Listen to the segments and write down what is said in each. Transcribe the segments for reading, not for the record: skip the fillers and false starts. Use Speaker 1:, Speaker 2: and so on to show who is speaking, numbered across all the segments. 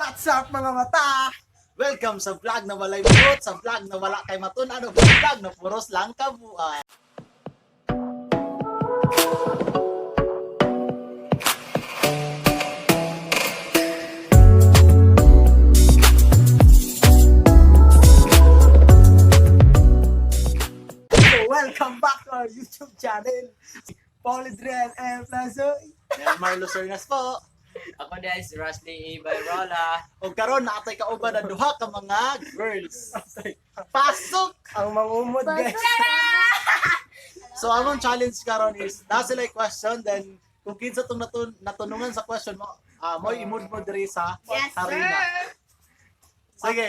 Speaker 1: What's up, mga mata?
Speaker 2: Welcome sa vlog na walay buot, sa vlog na wala kay matun-an, o vlog na puros lang kabuan.
Speaker 1: So, welcome back to our YouTube channel. Paul Adrian M. Plazoy.
Speaker 2: Yan, Marlo Sernas po.
Speaker 3: Ako dahil si Rusty A. Bayrola.
Speaker 2: O karon na atay kauban na duha ka mga girls. Pasok!
Speaker 1: Ang mangumod, guys.
Speaker 2: So among challenge karon is na sila question, then kung kinsa tong natunungan sa question mo, mo'y imod mo diri sa
Speaker 4: Yes, sir.
Speaker 2: harina. Sige,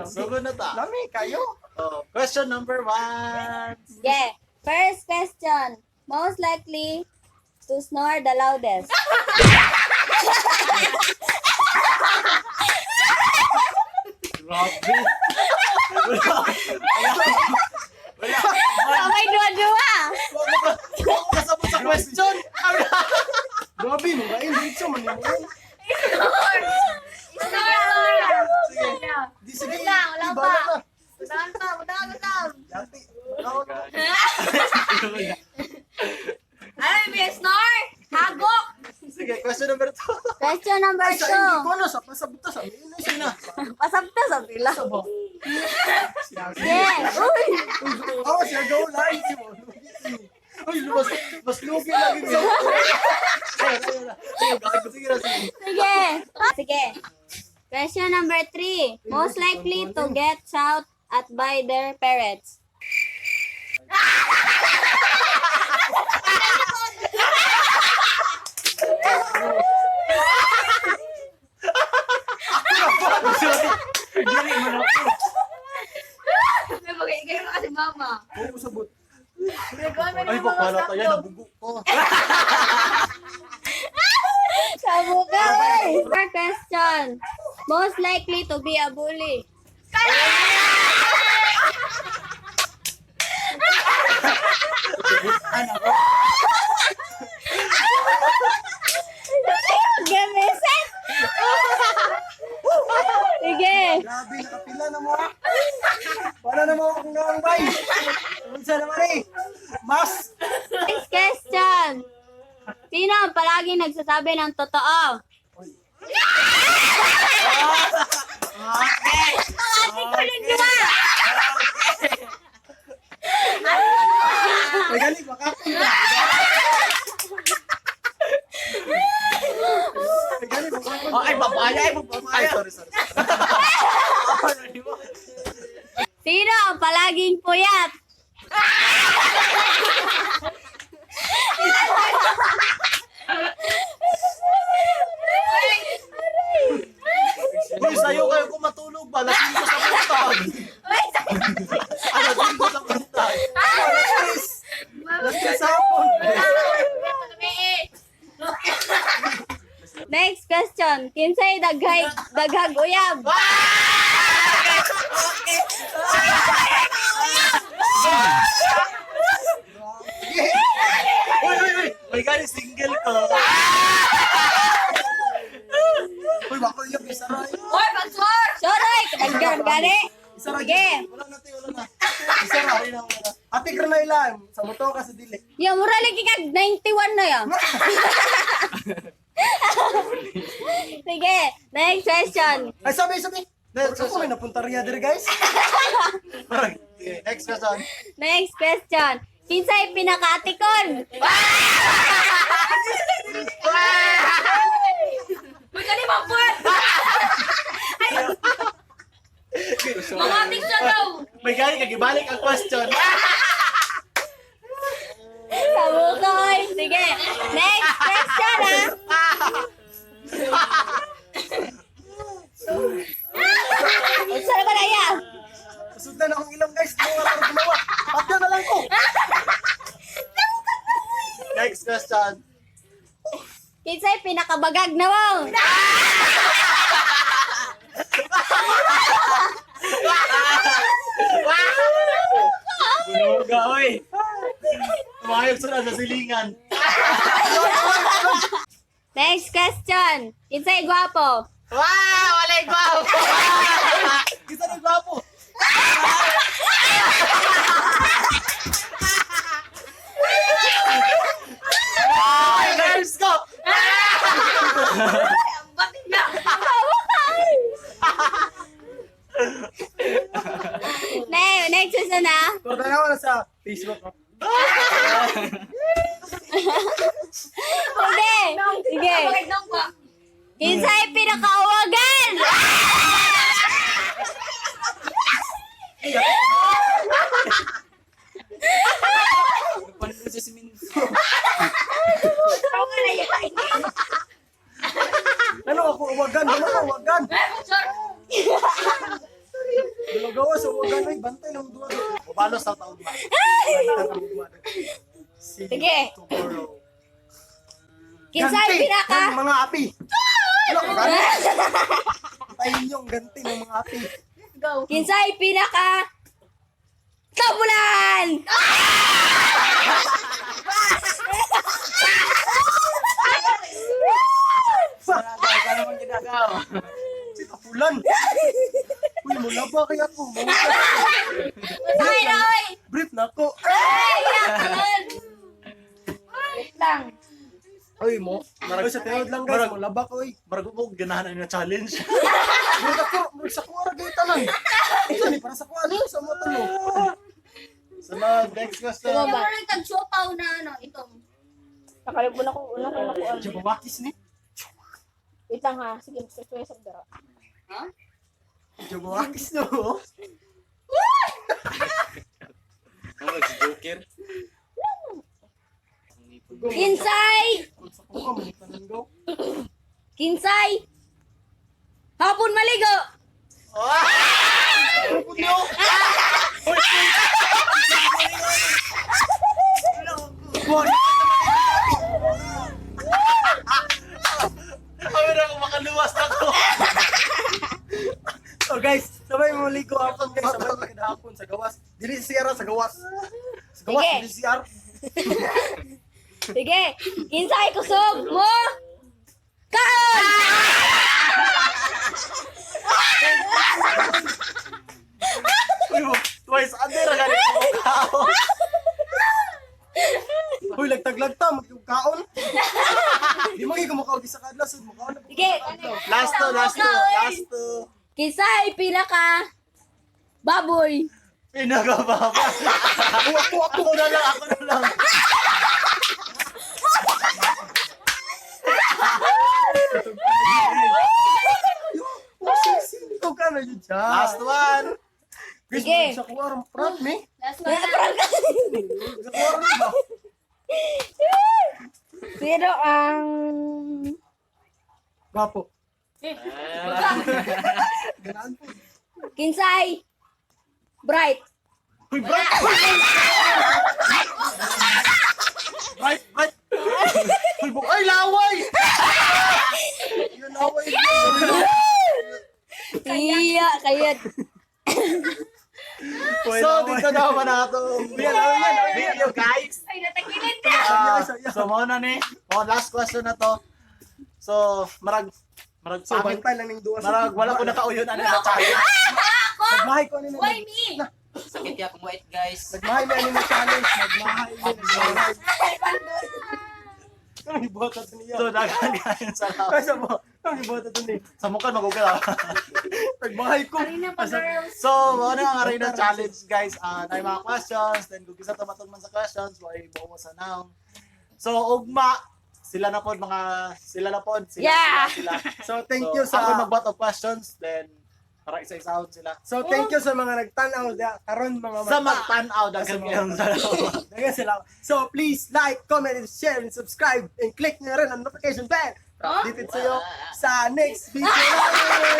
Speaker 2: sugod na ta.
Speaker 1: Lami kayo.
Speaker 2: Oh, question number 1.
Speaker 4: Yeah. First question. Most likely to snore the loudest.
Speaker 2: Grabe. Wala. Wala. Wala.
Speaker 4: Sabay dua-dua.
Speaker 2: Wala ko kasabot sa question.
Speaker 1: Grabe, mga diretso man mo.
Speaker 4: Snore!
Speaker 2: Sige.
Speaker 1: Di sige.
Speaker 4: Wala, wala
Speaker 1: iba
Speaker 4: pa.
Speaker 1: na.
Speaker 4: Wala pa, wala pa.
Speaker 1: Yati. Wala na.
Speaker 5: Ano yung snore? Hagok!
Speaker 2: Sige, question number 2.
Speaker 4: Question number
Speaker 1: Ay, sa hindi
Speaker 4: 2.
Speaker 1: ko na sa pasabuta sa ino siya na.
Speaker 4: Pasabta sa sila.
Speaker 1: Sa ba?
Speaker 4: Yeah. Uy!
Speaker 1: Oh, siya go live si mo.
Speaker 2: Uy, mas, mas lugi lagi sa. Ayun, ayun na. Ayun, gago. Sige na, sige.
Speaker 4: Sige. Sige. Question number 3. Most likely to get shout at by their parents.
Speaker 3: Dili man ako.
Speaker 5: May bagay mo kasi mama.
Speaker 1: Oo, sabot.
Speaker 2: Ay, bakala tayo, nabugo ko.
Speaker 4: Sabo ka, uy! Third question. Most likely to be a bully.
Speaker 2: Ano ko?
Speaker 4: Gamisit! Sige.
Speaker 1: Grabe, nakapila na mo ah. Wala na mo akong naangbay. Unsa naman eh. Mas.
Speaker 4: Next question. Sino ang palaging nagsasabi ng totoo?
Speaker 2: Okay.
Speaker 4: Ate ko lang diba?
Speaker 1: Ay, gali, makakon ka. Ay, gali, makakon
Speaker 3: Oh, ay, babaya, ay,
Speaker 2: Ay,
Speaker 3: babaya.
Speaker 2: sorry, sorry.
Speaker 3: Ano di mo?
Speaker 4: Sino ang palaging puyat?
Speaker 2: Uy, sa'yo kayo kung matulog ba? Alas 5 sa buntag. Alas 5 sa buntag.
Speaker 1: Alas tres sa hapon.
Speaker 4: Next question. Kinsay daghay daghag uyab?
Speaker 2: Uy, uy, uy! May gani single ko.
Speaker 1: Uy, bako yung isa ra.
Speaker 5: Oy, pagsor!
Speaker 4: Sorry, kadaghan gani.
Speaker 1: Isa ra.
Speaker 4: Sige.
Speaker 2: Wala na, te, wala na.
Speaker 1: Isa ra.
Speaker 2: Wala na, wala na.
Speaker 1: Ate ka na ilan. Sa moto ka sa dili.
Speaker 4: Ya mura lagi kag 91 na ya. Sige, next question.
Speaker 1: Ay, sabi, sabi.
Speaker 2: Next
Speaker 1: Ako may
Speaker 2: question.
Speaker 1: napunta riya diri, guys.
Speaker 2: Sige, next question.
Speaker 4: Next question. Kinsay pinakaatikon?
Speaker 5: Uy, kani mga puwet! Mga atik siya daw!
Speaker 2: May gani kagibalik ang question.
Speaker 4: Sabukoy. Sige. Next question ha. Unsa na ba na ya?
Speaker 1: Sundan akong ilong, guys. Hindi ko na gumawa. Patyo na lang ko.
Speaker 2: Next question.
Speaker 4: Kinsay pinakabagag na wow?
Speaker 2: Bunuga, oy. Tumayog sila sa silingan.
Speaker 4: Next question. Kinsay gwapo?
Speaker 3: Wow! Walay
Speaker 4: Ano na?
Speaker 1: Pero tanawa na sa Facebook. Oh.
Speaker 4: Sige. Sige.
Speaker 5: Bakit nang ba?
Speaker 4: Kinsay pinakauwagan?
Speaker 3: Paano sa siminto?
Speaker 1: Ano ako uwagan? Ano ako uwagan?
Speaker 5: Sir!
Speaker 1: Lumagawa sa uwagan ay bantay ng duwa.
Speaker 2: Mubalo sa taon ba?
Speaker 1: See you
Speaker 4: Sige.
Speaker 1: tomorrow.
Speaker 4: Kinsay
Speaker 1: Ganti
Speaker 4: pinaka...
Speaker 1: ng mga api. Ano ka ganti? Patayin yung ganti ng mga api.
Speaker 5: Let's go.
Speaker 4: Kinsay pinaka... Tabulan!
Speaker 3: Ikaw naman ginagawa.
Speaker 1: Si Tapulan. Uy, mula ba kaya ako? Mawala.
Speaker 4: Ay, Roy!
Speaker 1: Brief na ako.
Speaker 4: Ay, yakan! Wait lang.
Speaker 1: Uy, mo. Uy, sa tinod lang guys, mula ba ko oy.
Speaker 2: Marag mo ganahan na challenge.
Speaker 1: Murag ako, murag sa kuwara kayo tanan. Ito ni para sa kuwara ano sa mo talo.
Speaker 2: Sunod, next question.
Speaker 4: Sumaba.
Speaker 5: Yung parang tag-siopaw na ano, itong.
Speaker 6: Nakalibon ako, una ko nakuha.
Speaker 1: Jabawakis ni.
Speaker 6: Wait lang ha. Sige, magsusuya sa dara.
Speaker 1: Jabawakis no.
Speaker 3: Ano si Joker?
Speaker 4: Kinsay!
Speaker 1: Sa kuwa mo tanan go.
Speaker 4: Kinsay! Hapon maligo!
Speaker 2: Kami na makaluwas na ko.
Speaker 1: So guys, sabay mo ligo hapon guys, sabay mo kada hapon sa gawas. Dili sa CR sa gawas. Sa gawas
Speaker 4: Sige.
Speaker 1: dili sa CR.
Speaker 4: Sige! Kinsay kusog mo! Kaon!
Speaker 2: Uy, mo, twice under ra gani ko kao.
Speaker 1: Uy, lagtag-lagta magkaon. Di mo gyud makaon sa kadlaw, sud makaon na po.
Speaker 4: Sige!
Speaker 2: Last two, last two, last two.
Speaker 4: Kinsay pinaka... Baboy!
Speaker 2: Pinakababa.
Speaker 1: Ako ako ako.
Speaker 2: Ako na lang, ako na lang.
Speaker 1: Oh, sisi, ikaw ka na yun siya.
Speaker 2: Last one.
Speaker 1: Guys,
Speaker 4: Sige.
Speaker 1: sa kuwara prank ni.
Speaker 5: Last one na.
Speaker 1: Sa kuwara ni ba?
Speaker 4: Sino ang...
Speaker 1: Gwapo. Ganaan po.
Speaker 4: Kinsay! Bright!
Speaker 2: Uy, bright. Bright, bright. Uy, ay, laway.
Speaker 1: Yun away.
Speaker 4: Iya, kaya...
Speaker 2: So, dito na naman na itong video, guys.
Speaker 5: Ay, natagilid ka!
Speaker 2: So, mo na ni. Oh, last question na to. So, marag marag
Speaker 1: So,
Speaker 2: pangit.
Speaker 1: bantay lang ning duwa.
Speaker 2: Marag wala ko nakauyon ano na challenge.
Speaker 1: Nagmahay ko ani na.
Speaker 5: Why me?
Speaker 3: Sakit kaya kumuit guys.
Speaker 1: Nagmahay mi ani na challenge. Nagmahay mi. Nagmahay. Anong gibuhat ato niya?
Speaker 2: So, daghan kayo sa
Speaker 1: Ay, sa mo. Anong gibuhat ato niya?
Speaker 2: sa mukha magugol. ah.
Speaker 1: Nagmahay ko.
Speaker 5: Arena pa, girls.
Speaker 2: So, mo na ang arena challenge, guys. Ah, na mga questions, then kung kinsa tumatong man sa questions, why mo mo sa now. So, ugma sila na pod mga sila na pod sila,
Speaker 4: Yeah.
Speaker 2: sila, sila.
Speaker 1: So, thank
Speaker 2: So,
Speaker 1: you sa
Speaker 2: ako magbuhat of questions then para isa-isahon sila.
Speaker 1: So, thank you sa mga nagtan-aw da karon mga
Speaker 2: Sa magtan-aw
Speaker 1: Sa
Speaker 2: daghan
Speaker 1: mga-
Speaker 2: kayong salamat.
Speaker 1: Daghang salamat. So, please like, comment, and share, and subscribe, and click nyo rin ang notification bell para updated sa'yo sa next video namin.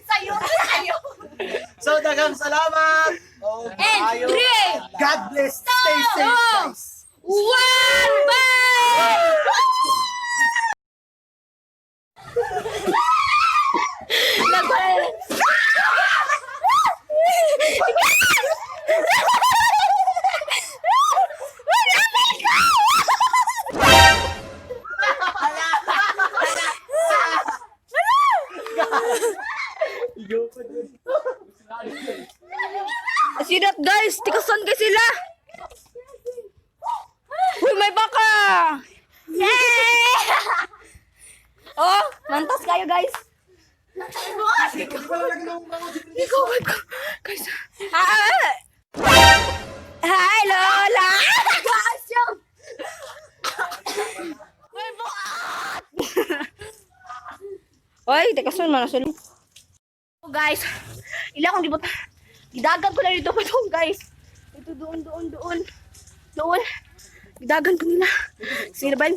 Speaker 5: Sa'yo, sa'yo.
Speaker 2: So, daghang salamat. Oh,
Speaker 4: And
Speaker 2: ayo.
Speaker 4: three,
Speaker 1: God bless. Stay safe, guys.
Speaker 4: One! Bye! See that guys? Tikasan kay sila. Uy, may baka! Yay! Oh, mantas kayo guys.
Speaker 1: Wala lagi na akong
Speaker 4: Ikaw, guys. Ah, ah, ah.
Speaker 6: Oy, teka sun man sila. Oh, guys, ila akong gibot. Gidagan ko na dito pa doon, guys. Ito doon, doon, doon. Doon. Gidagan ko nila. Sinabayan ko.